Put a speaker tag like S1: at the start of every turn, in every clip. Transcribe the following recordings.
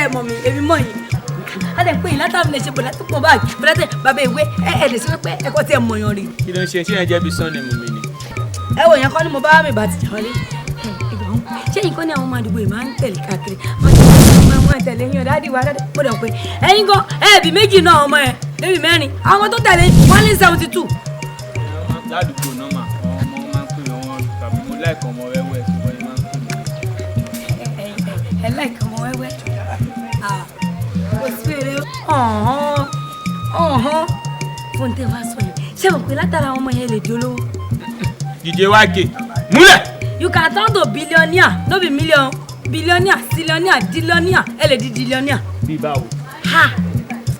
S1: Ẹ mọ̀ mi, èmi mọ̀ yín. A lè pè yín látàbí lè ṣe bọ̀dá tó pọ̀ báyìí, bọ̀dá tẹ bàbá ìwé ẹ ẹ lè sọ pé ẹ̀kọ́ tí ẹ mọ̀ yàn rí.
S2: Kí ló ń ṣe? Ṣé yẹn jẹ́ bí sọ́ọ̀nì mú mi ni?
S1: Ẹ wò yẹn kọ́ ni mo bá mi bá ti jà wọlé. Ṣé yìí kọ́ ni àwọn ọmọ àdúgbò yìí máa ń tẹ̀lé káàkiri? Wọ́n ti máa ń tẹ̀lé yín ọ̀dádì wa dáadáa. Mo dẹ̀ pé ẹ̀yin gan ẹ̀ẹ́bì méjì náà ọmọ ẹ̀ débi mẹ́rin. Àwọn tó tẹ̀lé 172.
S2: Ládùúgbò náà mà, àwọn ọmọ máa ń pè wọ́n tàbí mo láìkọ̀ ọmọ wẹ́wẹ́ ṣùgbọ́n ẹ máa ń pè mí.
S1: Ẹ láìkọ̀ ọmọ wẹ́wẹ́. Kò sí èrè ọ̀hán ọ̀hán fún tẹ́ wá sọ yìí. Ṣé mo pé látara àwọn ọmọ yẹn lè di olówó?
S2: DJ YK múlẹ̀.
S1: You can turn to billionaire, no be million, billionaire, zillionaire, dillionaire, ẹ lè di dillionaire.
S2: Bí báwo?
S1: Ha!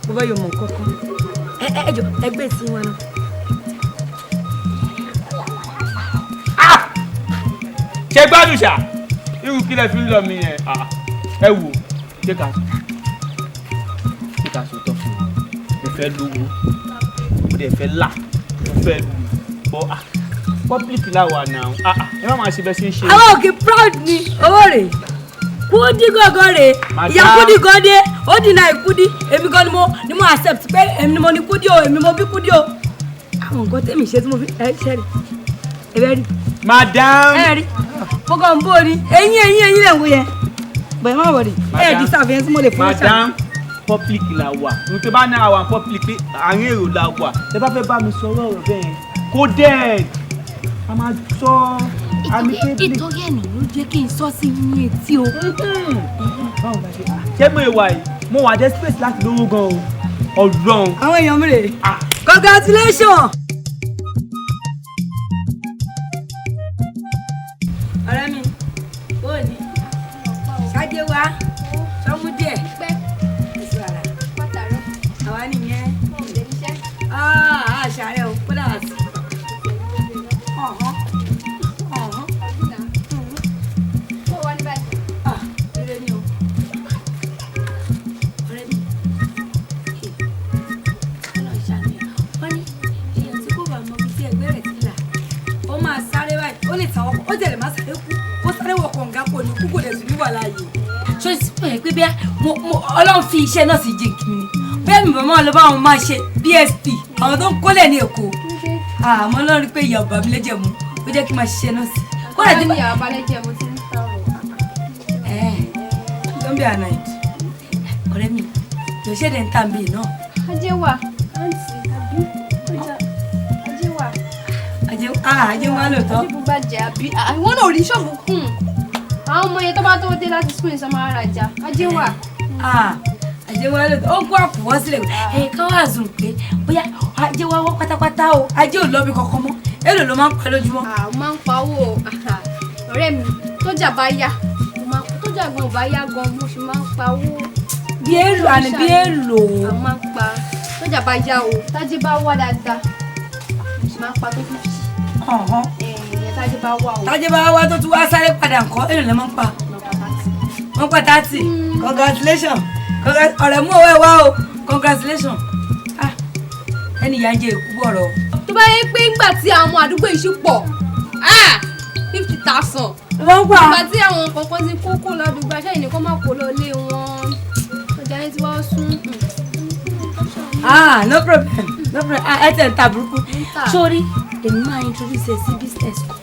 S1: Mo bá yọ mọ̀ nǹkan kan. Ẹ ẹ ẹ jọ ẹgbẹ́ sí wọn náà.
S2: Ṣé gbádùn ṣá? Irú kí lẹ fi ń lọ mi yẹn? Ẹ wò ṣé ká sòótọ́ fún mi. Mo fẹ́ lówó, mo dẹ̀ fẹ́ là, mo fẹ́ lù bọ́ public láwa náà. Ẹ má máa ṣe bẹ́ẹ̀ ṣe ń ṣe.
S1: Àwọn òkè proud ni owó rè Kúdí gángan rè ìyá Kúdí gan dé ó dìnnà ìkúdí èmi gan ni mo accept pé èmi ni mo ní Kúdí o, èmi mo bí Kúdí o. Àwọn nǹkan tèmi ṣe tí mo fi ẹ ṣe rí ẹ bẹ rí.
S2: Madam.
S1: Ẹ rí mo kàn ń bó ni eyín eyín eyín lẹ̀ ń wo yẹn bẹ̀rẹ̀ má wọ̀rì ẹ di sàfihàn tí mo lè fún
S2: ṣáà. Madam, public la wà, n tó bá ní àwọn public pé àárín èrò la wà, tẹ bá fẹ́ bá mi sọ̀rọ̀ ọ̀rọ̀ bẹ́ẹ̀ yẹn kó dẹ̀ a máa sọ àmì tébìlì.
S1: Ìtòrí ẹ̀nà ló jẹ́ kí n sọ sí yín etí o.
S2: Báwo la ṣe ṣé mo ìwà yìí mo wà desperate láti lówó gan o Ọlọ́run.
S1: Àwọn èèyàn mi rè congratulations. Ọ̀rẹ́ mi bó ni ṣáájú wa sọmú díẹ̀ àwa nìyẹn àṣàrẹ ò kódà sí. Ó tẹ̀lé má sáré kú kó sáré wọ kànga kò ní kú kò dẹ̀ tún ní wà láàyè. Ṣé o yẹ pé bí Ọlọ́run fi iṣẹ́ náà sí jíǹkì mi ni bẹ́ẹ̀ mi bàmá lọ bá àwọn máa ṣe BSP àwọn tó ń kólẹ̀ ní Èkó àmọ́ Ọlọ́run rí pé ìyá ọba mi lẹ́jẹ̀ mú ó jẹ́ kí n máa ṣiṣẹ́ náà sí.
S3: Kódà tí ìyá ọba lẹ́jẹ̀ mú ti ń sọ̀rọ̀.
S1: Don't be annoyed. Ọ̀rẹ́ mi yóò ṣẹ̀dẹ̀ ń tà mí náà.
S3: Ajé wà àǹtí àbí ọjà ajé wà.
S1: Ajé wà lóòótọ́.
S3: Ajé bó bá jẹ àbí àwọn náà rí ṣọ́ọ̀bù kùn. Àwọn ọmọ yẹn tó bá tó dé láti skul ìsọmọ ara jà ajé wà.
S1: Ajé wà lóòótọ́ ó ń kó àpòwọ́ sílẹ̀ ẹ̀ ká wà zùn pé bóyá ajé wà wọ́ pátápátá o ajé ò lọ́bi kankan mọ́ èlò ló máa ń pa lójúmọ́.
S3: Àwọn máa ń pa owó ọ̀rẹ́ mi tọ́jà bá yá tọ́jà gan bá yá gan mo sì máa ń pa owó.
S1: Bí èlò àní bí èlò.
S3: Àwọn máa ń pa tọ́jà bá yá o tájé bá wà dáadáa mo sì máa ń pa tó 50. Tájé bá wà o.
S1: Tájé bá wá tó tún wá sáré padà nǹkan èlò lè máa ń pa. Wọ́n pa 30. Congratulations. Ọ̀rẹ́ mú owó ẹ wá o. Congratulations. Ẹni ìyá ń jẹ èkú bọ̀rọ̀.
S3: Tó bá yẹ pé ńgbà tí àwọn àdúgbò yìí ṣì pọ̀ 50,000.
S1: Wọ́n pa.
S3: Ìgbà tí àwọn kọ̀ọ̀kan ti kó kó ládùúgbò aṣáà yìí nìkan máa kó lọ lé wọn. Ọjà yẹn ti wá sún.
S1: No problem. No problem. Ẹ tẹ̀ ń ta burúkú. Sórí èmi máa introduce ẹ sí business kan.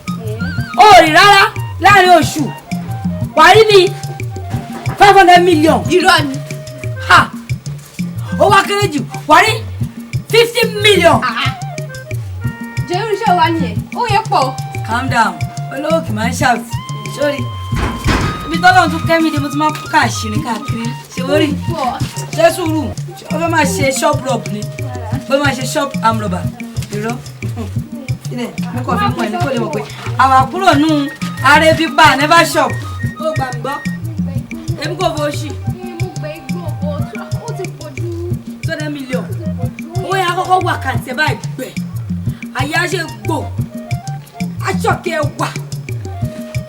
S1: Ó rí rárá láàrin oṣù wà á rí bí 500 million.
S3: Irọ́ ni.
S1: Ha! Ó wá kéré jù wà á rí 50 million.
S3: Jẹ́ irúṣẹ́ wa nìyẹn, ó yẹ pọ̀.
S1: Calm down, olówó kì máa ń shout. Sórí ibi tọ́lọ́run tún kẹ́mi dé mo tún máa kó káàṣìírí káàkiri. Ṣé wọ́n rí? Ṣé sùúrù? Ó fẹ́ máa ṣe shop rob ni? Ó fẹ́ máa ṣe shop arm robber? Irọ́. Ilẹ̀ mo kàn fi mọ̀ ẹ́ ní kò lè mọ̀ pé àwa kúrò nù ààrẹ pípa never shop. Ó gbà mí gbọ́. Èmi kò fò ṣì.
S3: Mo gbẹ igbó ọkọ̀ ó ti pọ̀ jù.
S1: 200 million. Owó yẹn akọ́kọ́ wà kàǹtẹ̀ báyìí gbẹ̀. Àyà ṣe gbò. Aṣọ kẹ wà.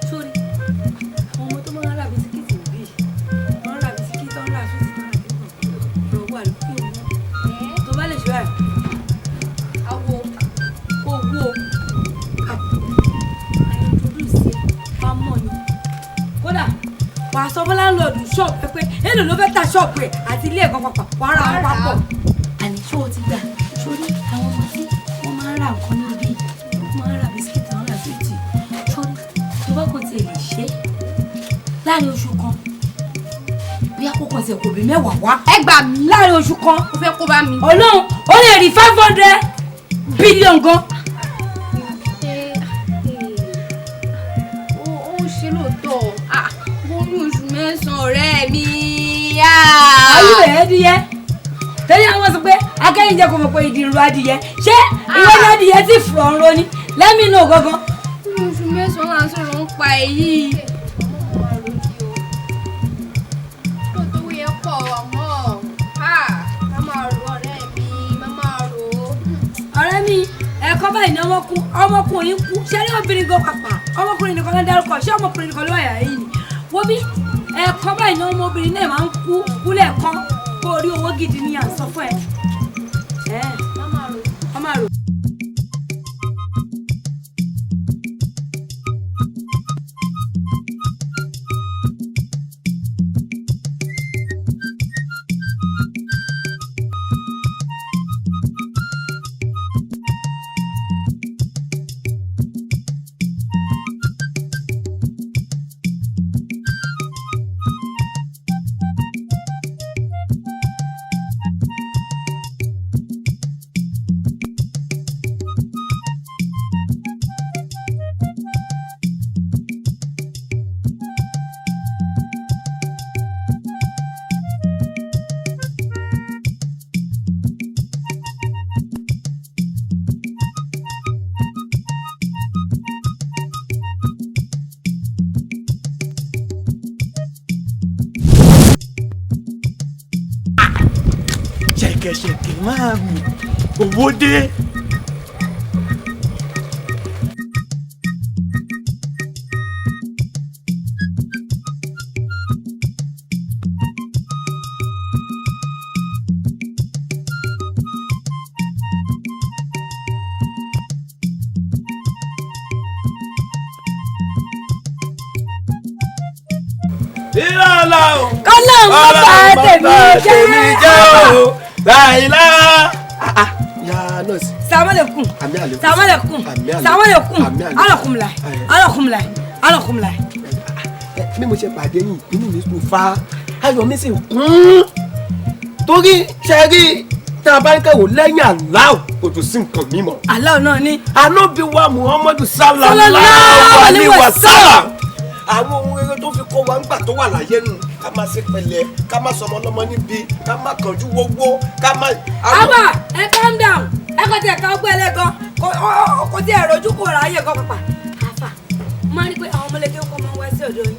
S1: Sórí àwọn ọmọ tó máa ń ra bisikíìtì bí wọ́n ra bisikíìtì tó ń ra sùúrù tó ń ra kíkàn lọ wà lókè wọn. Tó bá lè ṣe báyìí.
S3: Àwo.
S1: Kò wú o. Àyè introduce ẹ wàá mọ̀ yín. Kódà wàá sọ fún landlord ṣọ́ọ̀bù ẹ pé èlò ló fẹ́ ta ṣọ́ọ̀bù ẹ̀ àti ilé ẹ̀kọ́ papọ̀ wàá ra wọn papọ̀. Àní ṣó o ti gbà sórí àwọn ọmọ tí wọ́n máa ń ra nǹkan níbí, wọ́n máa ń ra bisikíìtì, wọ́n ra sweet, sórí tó bá kàn tiẹ̀ lè ṣe láàrin oṣù kan, bóyá kó kàn tiẹ̀ kò bí 10 wá.
S3: Ẹ gbà mí.
S1: Láàrin oṣù kan.
S3: Ó fẹ́ kó bá mi.
S1: Ọlọ́run, ó lè rí 500 billion gan.
S3: Ó ṣe lóòótọ́. Mo ní oṣù 9, ọ̀rẹ́ mi.
S1: Ayé ẹ̀ díyẹ tẹ́lẹ̀, àwọn sọ pé akẹ́yìnjẹ kò mọ̀ pé ìdí ń ro adìyẹ. Ṣé ìwé ní adìyẹ tí fùrọ̀ ń ro ni lẹ́mìí náà gangan.
S3: Oṣù 9 là ń sọ̀rọ̀ ń pa èyí. Lóòótọ́ owó yẹn pọ̀, àmọ́ má máa rò, ọ̀rẹ́ mi, má máa rò ó.
S1: Ọ̀rẹ́ mi, ẹ̀kọ́ báyìí ni ọmọkùnrin kú. Ṣé ní obìnrin gan pàpà, ọmọkùnrin nìkan ló ń dárúkọ? Ṣé ọmọkùnrin nìkan ló wà yàrá yìí ni? Wo bí ẹ̀kọ́ báyìí ni ọmọbìnrin náà máa ń kú kúlẹ̀ kan kó rí owó gidi ní à ń sọ fún ẹ.
S3: Má máa rò.
S1: Má máa rò.
S2: Ṣẹ̀kẹ̀ṣẹ̀kẹ̀ máa mì, owó dé.
S4: Ìlàlá o.
S1: Kọ́lọ́n má bà tèmi jẹ́
S4: o. Láìlá. Ya nọ́ọ̀sì.
S1: Sàmàlẹ́kùn.
S4: Àmì àlékún.
S1: Sàmàlẹ́kùn.
S4: Àmì àlékún.
S1: Sàmàlẹ́kùn.
S4: Àmì àlékún.
S1: Alọ́kùnmùlà. Alọ́kùnmùlà. Alọ́kùnmùlà.
S4: Bí mo ṣe pàdé yìí, inú mi dùn fa, ayọ̀ mi sì kún. Torí ṣe rí tá a bá ń kẹ́wò lẹ́yìn aláwọ̀, kò tún sí nǹkan mímọ́.
S1: Aláwọ̀ náà ni.
S4: Ànábì wa Muhammadu sallallahu alaihi wa sallam. Àwọn ohun rere tó fi kọ́ wa ńgbà tó wà láyé nù, ká má ṣe pẹ̀lẹ́, ká má sọmọ lọ́mọ níbi, ká má kánjú wọ́wọ́, ká má.
S1: Àbà ẹ calm down, ẹ kò tiẹ̀ ká gbọ́ ẹlẹ́gan, kò tiẹ̀ rojú kò ráyè gan pàpà. Àfà, mo máa ń rí pé àwọn ọmọlẹ́kẹ́ kọ́ máa ń wá sí ọ̀dọ̀ yín.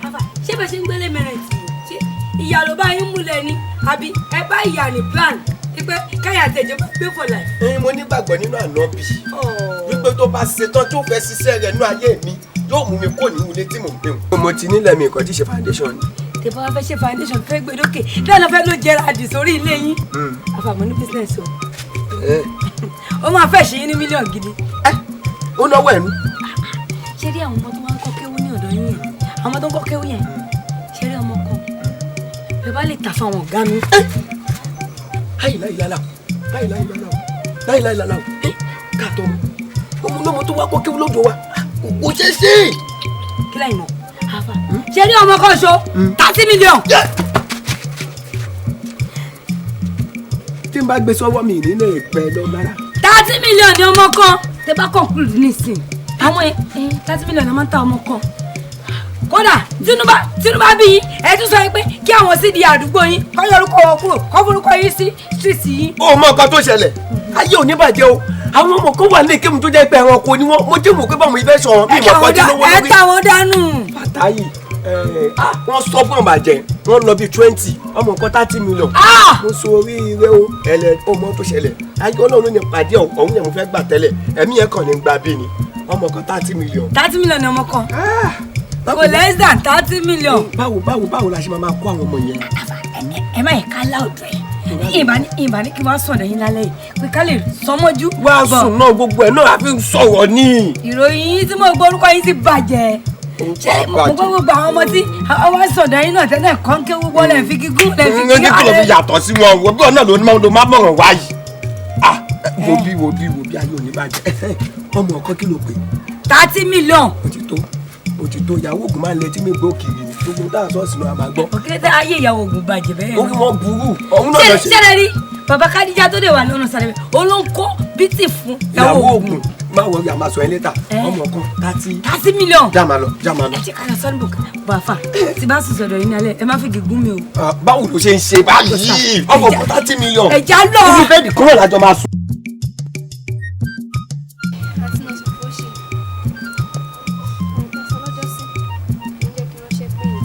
S1: Àfà, ṣé bẹ́ẹ̀ ṣe ń gbélé mẹ́rin tì í? Ṣé ìyá ló bá yín múlẹ̀ ni? Àbí ẹ bá ìyá ní plan pé káyà àtẹ̀jọ́ bá gbé for life?
S4: Mo nígbàgbọ́ nínú ànábì wípé tó bá ṣetán tó fẹ́ ṣiṣẹ́ rẹ̀ nínú ayé mi, yóò mú mi kó ní ilé tí mò ń gbé wọn. Mo ti nílẹ̀ mi nǹkan tí ṣe foundation ni.
S1: Tẹ bá wá fẹ́ ṣe foundation, fẹ́ gbé dókè, bẹ́ẹ̀ lọ fẹ́ ló jẹrà àdì sórí ilé yín. Àfàmọ́ ní business o. Ó máa fẹ́ ṣe yín ní mílíọ̀nù gidi.
S4: Ó náwó ẹ̀ nú.
S1: Ṣé rí àwọn ọmọ tó máa ń kọ́ kéwú ní ọ̀dọ̀ yín yẹn? Àwọn ọmọ tó ń kọ́ kéwú yẹn, ṣé rí ọmọ kan? Bẹ́ẹ̀ bá lè tà fún àwọn ọ̀gá mi.
S4: Láìláìlálà, láìláìlálà, láìláìlálà, káàtó ọmọ ọmọ tó wá kọ́ kéwú lọ́dọ̀ wa kò ṣeé ṣe.
S1: Kí láì mọ̀, àfà, ṣe ní ọmọ kan ṣo 30 million.
S4: Tí n bá gbé sọ́wọ́ mi nílé ìpẹ́ lọ rárá.
S1: 30 million ni ọmọ kan, tẹ bá conclude nísìn, àwọn 30 million ni wọ́n máa ń ta ọmọ kan. Kódà tinubu bí yín, ẹ tún sọ pé kí àwọn sì di àdúgbò yín kọ́ yọ orúkọ wọn kúrò, kọ́ forúkọ yín sí street yín.
S4: Ó mọ nǹkan tó ṣẹlẹ̀, ayé ò ní bàjẹ́ o. Àwọn ọmọ kan wà ní ìkéwù tó jẹ́ pé ẹranko ni wọ́n. Mo jẹ́ mọ̀ pé báwọn ibẹ̀ sọ̀rọ̀ bí ìmọ̀ kan tí lówó
S1: Ẹ
S4: lórí.
S1: ta wọn dànù.
S4: Fàtáyì, wọ́n sọ fún ọ̀bàjẹ́, wọ́n lọ bíi 20 ọmọ nǹkan 30 million. Mo sọ oríire o, ẹlẹ ó mọ tó ṣẹlẹ̀, ayé Ọlọ́run ní pàdé ọ̀hún yẹn mo fẹ́ gbà tẹ́lẹ̀, ẹ̀mí yẹn kàn ní gbà bí ni ọmọ kan 30 million.
S1: 30 million ni ọmọ kan, kò less than 30 million.
S4: Báwo báwo báwo la ṣe máa máa kó àwọn ọmọ yẹn?
S1: Ẹ má yẹ ká láòdù ẹ, ìbá ní kí wọ́n sọ̀dọ̀ yín lálẹ́ yìí pé ká lè sọmọ́jú.
S4: Wá sùn náà, gbogbo ẹ̀ náà a fi ń sọ̀rọ̀ ní.
S1: Ìròyìn yín tí mo gbọ́, orúkọ yín ti bàjẹ́. Ṣé mo gbọ́ gbogbo àwọn ọmọ tí àwọn sọ̀dọ̀ yín náà tẹ́lẹ̀ kọ́ ń kéwú wọlé fi gígùn lẹ̀ fi
S4: ní kí ló fi yàtọ̀ sí wọn wo bí ọ̀nà ló ní máa mọ̀ràn wá yìí. Ah, wo bí wo bí wo bí ayé òní bàjẹ́ ọmọ ọkọ kí ló pè.
S1: 30 million.
S4: Ó ti tó, ó ti tó. Ìyàwó ògùn máa ń lẹ tí mi gbó kiri ni gbogbo táwọn sọ́ọ̀sì náà máa gbọ́.
S1: Òkèlè tẹ ayé ìyàwó ògùn bàjẹ́ bẹ́ẹ̀.
S4: Orí wọn burú, ọ̀hún náà lọ ṣe.
S1: Ṣẹlẹ̀ rí bàbá Kádíjà tó dé wà lọ́nà sàlẹ̀ òun ló ń kó bítì fún
S4: ìyàwó ògùn. Má wọrí, àmà sọ ẹ létà. Ọmọ kan 30.
S1: 30 million.
S4: Já máa lọ, já máa lọ.
S1: Ẹ jẹ́ ká lọ sọ́nù bò bàfà tí bá sùn sọ̀dọ̀ yín ní alẹ́, ẹ má fi gígùn mi o.
S4: Ah, báwo ló ṣe ń ṣe báyìí? Ọmọ kan 30 million.
S1: Ẹ já lọ.
S4: Inú bẹ́ẹ̀dì kúrò lájọ máa sùn.
S3: Àti nọ́ọ̀sì fún ṣe ọ̀rọ̀ tó sọ lọ́jọ́ sí ló ń jẹ́ kí ránṣẹ́ pé yín,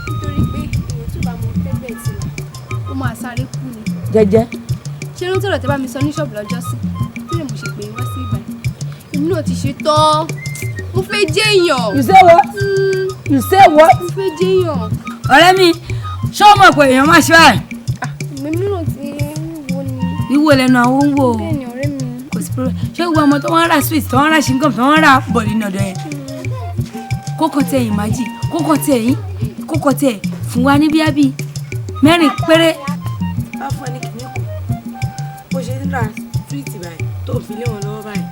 S3: nítorí pé èèyàn tó bá mọ tẹ́gbẹ̀ẹ́ ti là, ó máa sáré kú ni.
S1: Jẹ́jẹ́.
S3: Ṣé rántí ọ̀rọ̀ tẹ́ bá mi sọ ní ṣọ́ọ̀bù lọ́jọ́ sí? Kí lè mo ṣe pé wá sí ìbàdàn? Èmi náà ti ṣe tán, mo fẹ́ jẹ́ èèyàn.
S1: You say what? You say what?
S3: Mo fẹ́ jẹ́ èèyàn.
S1: Ọ̀rẹ́ mi, ṣé o mọ̀ pé èèyàn máa ṣe báyìí?
S3: Èmi náà ti ń wo ni.
S1: Wíwò lẹ́nu àwọn ń wò ó.
S3: Bẹ́ẹ̀ ni, ọ̀rẹ́ mi.
S1: Kò sí problem. Ṣé gbogbo ọmọ tó wọ́n rà sweet, tó wọ́n rà chewing-gum, tó wọ́n rà bọ̀dì ní ọ̀dọ̀ yẹn, kókò tẹ ẹ̀yìn májì, kókò tẹ ẹ̀yìn, kókò tẹ fún wa ní bíábí mẹ́rin péré. Bá fún ẹ ní kìnìún kù bó ṣe ń ra sweet báyìí tó fi lé wọn lọ́wọ́ báyìí,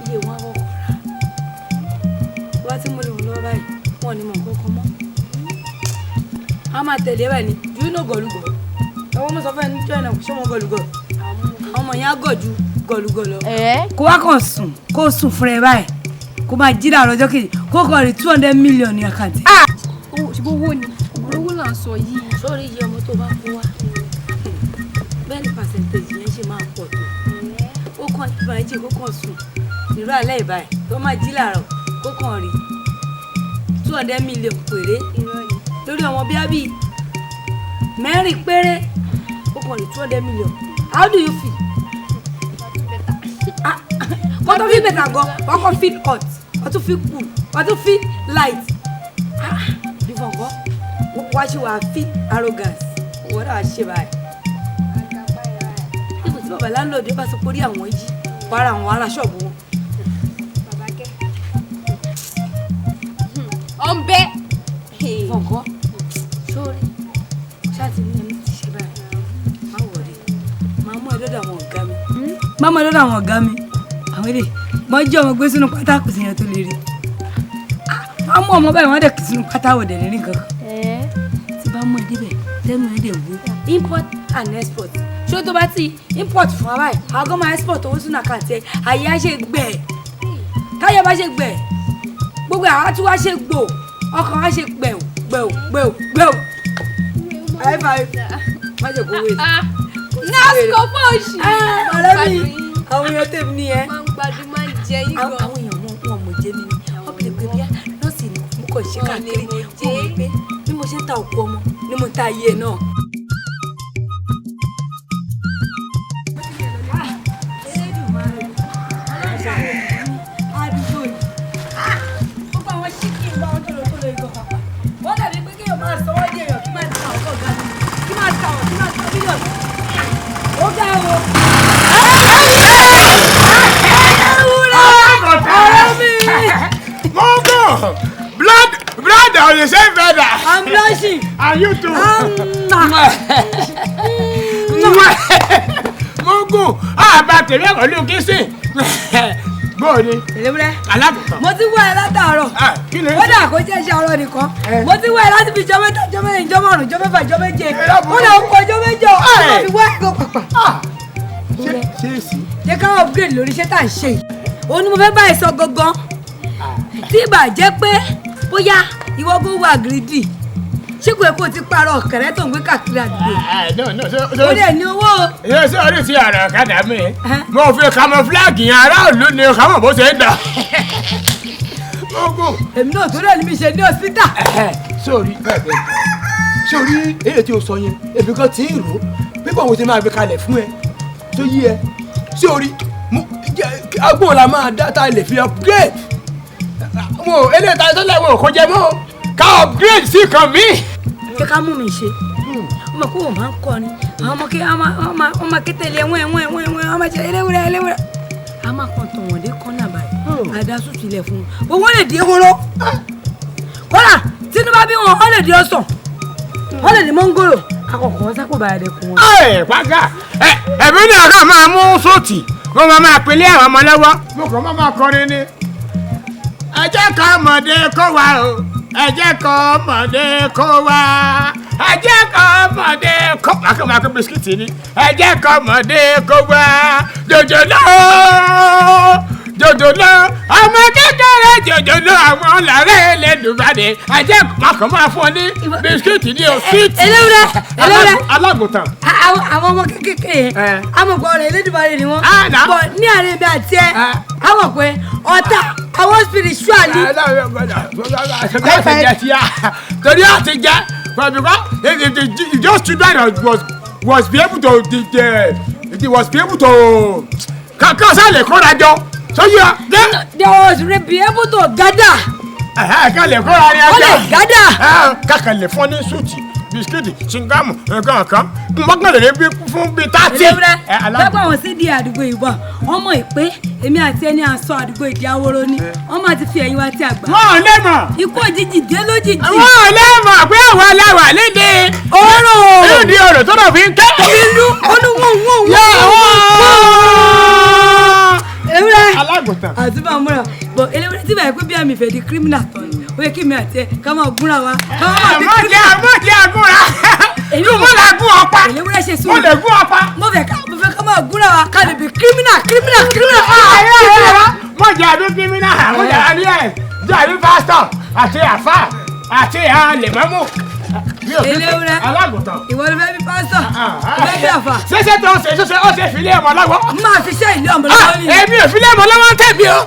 S1: iye wọn á wọ́kọ̀ rà wá tí mo lè wọn lọ́wọ́ báyìí, wọn ò ní mọ̀ nǹkan kan mọ́, a máa tẹ̀lé báyìí ni. Do you know gọ̀lúgọ̀? Ẹ̀wọ́n mo sọ fún ẹ ní jọ́ ìnáwó, ṣé wọn gọ̀lúgọ̀? Àwọn ọmọ yẹn á gọ̀ ju gọ̀lúgọ̀ lọ. Kó wá kàn sùn, kó sùn fúnra ẹ báyìí, kó máa jí láàárọ̀ ọjọ́ kejì, kó kàn rí 200 million ní account.
S3: Ṣùgbọ́n owó ni, owó là ń sọ yìí.
S1: Sórí iye ọmọ tó bá kó wá, bẹ́ẹ̀ ni percentage yẹn ṣe máa pọ̀ tó. Ó kàn ìbàjẹ́, kó kàn sùn nírú alẹ́ ìbáyìí, tó máa jí láàárọ̀, kó kàn rí 200 million péré lórí ọmọ bíi àbí mẹ́rin péré, ó kàn rí 200 million. How do you feel? Kó tó feel better gan, wọ́n kàn feel hot, wọ́n tún feel cool, wọ́n tún feel light. Bí fọ̀nkọ́ wá ṣe wàá feel arrogance, wọ́n náà ṣe báyìí. Níbo tí bàbá landlord bá sọ pé orí àwọn yìí wàrà àwọn ará ṣọ́ọ̀bù wọn.
S3: Ọ̀nbẹ.
S1: Fọ̀nkọ́ sórí ṣáàtì ní ẹni tí ṣe báyìí, má wọlé, máa mú ẹ dọ́dọ̀ àwọn ọ̀gá mi. Má mú ẹ dọ́dọ̀ àwọn ọ̀gá mi. Àwọn èdè wọ́n jí ọmọ gbé sínú pátá, kò sí yẹn tó lè rí. Wọ́n mú ọmọ báyìí, wọ́n dẹ̀ kì sínú pátá, wò dẹ̀ ní kankan. Tí bá mú ẹ débẹ̀, tẹ́nu ẹ dẹ̀ wú. Import and export, ṣé tó bá ti import fún wa báyìí, àwọn gan máa export owó sínú account ẹ. Àyè á ṣe gbẹ̀, táyà bá ṣe gbẹ̀, gbogbo àwọn tí wàá ṣe gbò, ọkàn wa ṣe gbẹ̀wò gbẹ̀wò gbẹ̀wò gbẹ̀wò. High five, má jẹ́ kó wé.
S3: Nurse kò fọ́ọ̀ṣì.
S1: Ọ̀rẹ́ mi, àwọn èèyàn tèmi nìyẹn.
S3: Máa ń gbádùn, máa ń jẹ yín gan.
S1: Àwọn èèyàn wọn mọ̀ jẹ́ mi ni wọ́n fi lè pè bíyà nọ́ọ̀sì ni mo kàn ṣe káàkiri. Wọ́n mọ̀ pé bí mo ṣe ń ta òkú ọmọ ni mo ń ta ayé ẹ̀ náà. Àdúgbò yìí, gbogbo àwọn ṣíkì ń bá wọn tó lọ tó lọ ìgò pàpà, wọ́n dàbí pé kéèyàn máa sọ wọ́n di èèyàn, kí máa ta ọkọ̀ ọ̀gá mi, kí máa ta ọ̀, kí máa ta mílíọ̀nù. Ó ga o. Ọ̀rẹ́ mi.
S5: Mongo! Blood, blood on the same feather.
S1: I'm blushing.
S5: And you too. Mongo, àbá tèmi pẹ̀lú kìsìn. Bóòni.
S1: Èléwúrẹ́.
S5: Alágùntàn.
S1: Mo ti wá ẹ látàárọ̀.
S5: Kí ló ń
S1: Ó dà kó jẹ́ iṣẹ́ ọ̀rọ̀ nìkan. Mo ti wá ẹ láti fi jọ́ 3, jọ́ 4, jọ́ 5, jọ́ 6, jọ́ 7. Ó dà ó kọ jọ́ 8. Ó fi wá ẹ̀gọ́ pàpà.
S5: Ṣé èsì?
S1: Jẹ́ ká upgrade lórí iṣẹ́ tá à ń ṣe yìí. Òun ni mo fẹ́ bá ẹ sọ gangan. Tí ìbà jẹ́ pé bóyá ìwọ kó wà greedy, ṣé kò yẹ kó o ti parọ́ ọ̀kẹ́rẹ́ tó ń gbé káàkiri àdúgbò?
S5: No, no,
S1: Ó dẹ̀ ní owó o.
S5: Ṣé ṣé orí ti ọ̀rọ̀ ọ̀kadà mi? Mo fi camouflage yẹn, aráàlú ni kámọ̀ bó ṣe ń dà. Mongo.
S1: Èmi náà tó rẹ̀ ní mi ṣe ní hospital.
S5: Sórí bẹ́ẹ̀ bẹ́ẹ̀, sórí èyí tí o sọ yẹn, èmi kan tí ń rò ó pé báwo ṣe máa gbé kalẹ̀ fún ẹ tó yí ẹ. Sórí agbóhùn la máa dá tá a lè fi upgrade mo eléyìí tá a tó lẹ́wọ̀n kó jẹ mọ́ ká upgrade sí kan mi.
S1: Jẹ́ ká mú mi ṣe ọmọ kó o máa ń kọrin, àwọn ọmọ kí wọ́n máa ké tẹ̀lé ẹ̀wọ̀n ẹ̀wọ̀n ẹ̀wọ̀n ẹ̀wọ̀n, wọ́n máa ṣe eléwúrẹ́ eléwúrẹ́. A máa kàn tọ̀ wọ́n dé kọ́nà báyìí, àdá sùtù ilẹ̀ fún wọn, owó lè dé horo. Bá bí wọn, ó lè di ọsàn, ó lè di mọ́ngòrò, akọ̀kọ̀ sápò báyà dẹkùn wọn.
S6: Ẹ pàgà ẹ ẹbí ní ọkọ máa mú sóòtì mo máa máa pèlé àwọn ọmọ lọ́wọ́ mo kàn máa máa kọrin ni. Ẹ jẹ́ kọ́ ọmọdé kó wá o, ẹ jẹ́ kọ́ ọmọdé kó wá, ẹ jẹ́ kọ́ ọmọdé kó wá, kó máa kó bisikíìtì ni, ẹ jẹ́ kọ́ ọmọdé kó wá, jòjòló jòjòló ọmọ kékeré jòjòló àwọn làárẹ̀ Ẹlẹ́dùmarè, ẹ jẹ́ kọ́ máa fún ọ ní bisikíìtì ní o síìtì.
S1: Eléwúrẹ́, eléwúrẹ́.
S6: Alágùntàn.
S1: Àwọn ọmọ kékeré yẹn, amọ̀pọ̀ ọ̀rẹ́ Elédùmarè ni wọ́n.
S6: Ah, nà.
S1: Bọ̀ ní àárín mi àti ẹ,
S6: Ah.
S1: àwọn pé ọ̀tá àwọn spiritual ni.
S6: Torí àti jẹ, but because if those children was be able to the was be able to kankan sá lè kóra jọ so yíyọ dé
S1: They was be able to gather.
S6: ká lè kóra rẹ
S1: Wọ́n lè gather.
S6: Kankan lè fún ní súùtì, bisikíìtì, ṣingámù, nǹkan kan mọ́kànlélẹ́ lè bí fún bíi 30.
S1: Eléwúrẹ́, lọ́pọ̀ àwọn sídìí àdúgbò ìwà, wọ́n mọ̀ pé èmi àti ẹni à ń sọ àdúgbò ìdí aworo ni, wọ́n máa ti fi ẹ̀yìn wa ti àgbà.
S6: Wọ́n ò lè mọ̀.
S1: Ikú òjijì dé lójijì.
S6: Wọ́n ò lè mọ̀ pé àwọn aláwà léde.
S1: Òórùn.
S6: Ìdí ọ̀rọ̀ tó náà fi ń kẹ́.
S1: Inú olúwọ̀n wọ̀n
S6: Yà.
S1: Eléwúrẹ́.
S6: Alágùntàn.
S1: Àti máa múra bọ̀ eléwúrẹ́ tí báyìí pé bí àmì ìfẹ́ di criminal tán ni, ó yẹ kí mi àti ẹ ká máa gúnra wa, ká máa bí
S6: Mọ̀ jẹ́ mọ̀ jẹ́ agúnra.
S1: Èmi
S6: Mo lè gún ọ̀pá.
S1: Eléwúrẹ́, ṣe
S6: Mo
S1: sùúrù.
S6: lè gún ọ̀pá.
S1: Mo fẹ́ ká máa gúnra wa, ká lè bí criminal, criminal, criminal.
S6: Mọ̀ jẹ́ àbí criminal, mo jẹ́ àbí ẹ̀ jẹ́ àbí pásítọ̀ àti àfà àti lèmọ́mù.
S1: Eléwúrẹ́.
S6: Alágùntàn.
S1: Ìwọ ló fẹ́ bí pásítọ̀, ìwọ fẹ́ bí àfà.
S6: Ṣéṣe tó ń ṣe ṣéṣe ó ṣe fìlẹ̀ ọmọ lọ́wọ́.
S1: Máa fi ṣe ìlú ọmọ lọ́wọ́ ni.
S6: Èmi ò fìlẹ̀ ọmọ lọ́wọ́ ń tẹ̀mí o.